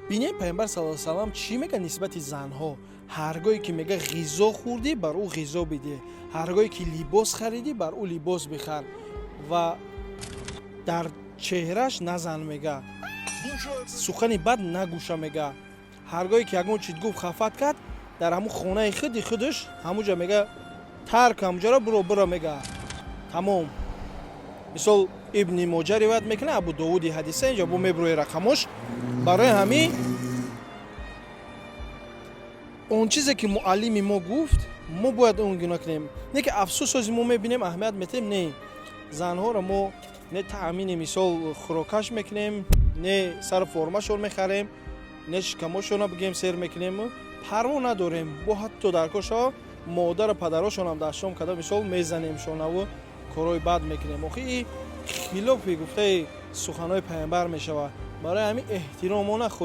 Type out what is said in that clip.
Бинем, Пайғамбар саллаллоҳу салам чӣ мега нисбати занҳо. Ҳаргоҳе ки, мега, ғизо хӯрдӣ, бар ӯ ғизо бидеҳ, ҳаргоҳе ки либос харидӣ, бар ӯ либос бихар ва дар чеҳраш назан, мега, сухани бад нагӯша. Мега, ҳаргоҳе ки ягон чиз гуфт, хафат кард, дар ҳамун хонаи худи худаш ҳамуҷа, мега, тарк ҳамуҷаро, буро, буро, мега, тамом. Мисол, Ибни Моҷа ривоят мекунад, Абу Довуди ҳадиса инҷа бо меброи рақамош. Барои ҳамин он чизе ки муаллими мо гуфт, мо бояд он гуна кунем. Не ки афсӯс, ози мо мебинем, аҳамият метем, не занҳоро мо не таъмини, мисол, хӯрокаш мекунем, не сару формашон мехарем, не шикамошонро бигем сер мекунем, парво надорем. Бо ҳатто дар кор шава, модару падарошонам дастшом карда, мисол, мезанемшонаву корҳои бад мекунем. Охи и хилофи гуфтаи суханҳои Пайғамбар мешавад. Барои ҳамин эҳтиромона.